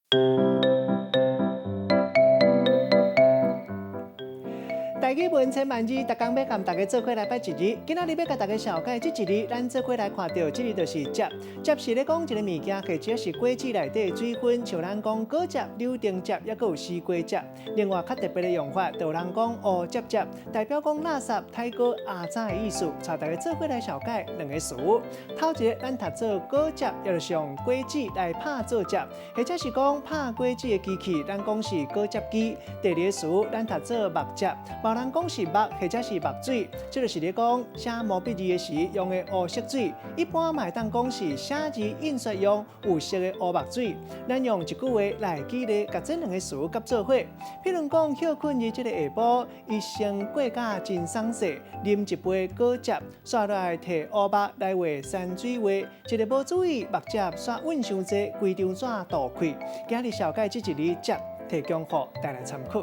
台語文千萬字，逐工欲共大家做伙來掰一字。今仔日欲共大家紹介這一字，咱做伙來看著，這個就是汁。汁是咧講一個物件，或者是果子內底的水分，像咱講果汁、柳丁汁，抑閣有西瓜汁。另外較特別的用法，就有人講烏汁汁，代表講垃圾、太過骯髒的意思。帶大家做伙來紹介兩个詞。頭一个，咱讀做果汁，也就是用果子來拍做汁，或者是講拍果子的機器，咱講是果汁機。第二个詞，咱讀做墨汁，嘛有人講是墨或者是墨水，這就是咧講寫毛筆字的時用的烏色水。一般嘛會當講是寫字印刷用有色的烏墨水。咱用一句話來舉例，共這兩个詞佮做伙。譬如講，歇睏佇這个下晡，伊先過甲真爽勢，啉一杯果汁，煞來提烏墨來畫山水畫。一个無注意，墨汁煞潲傷濟，規張紙塗開。今日紹介這一字汁，提供予大家參考。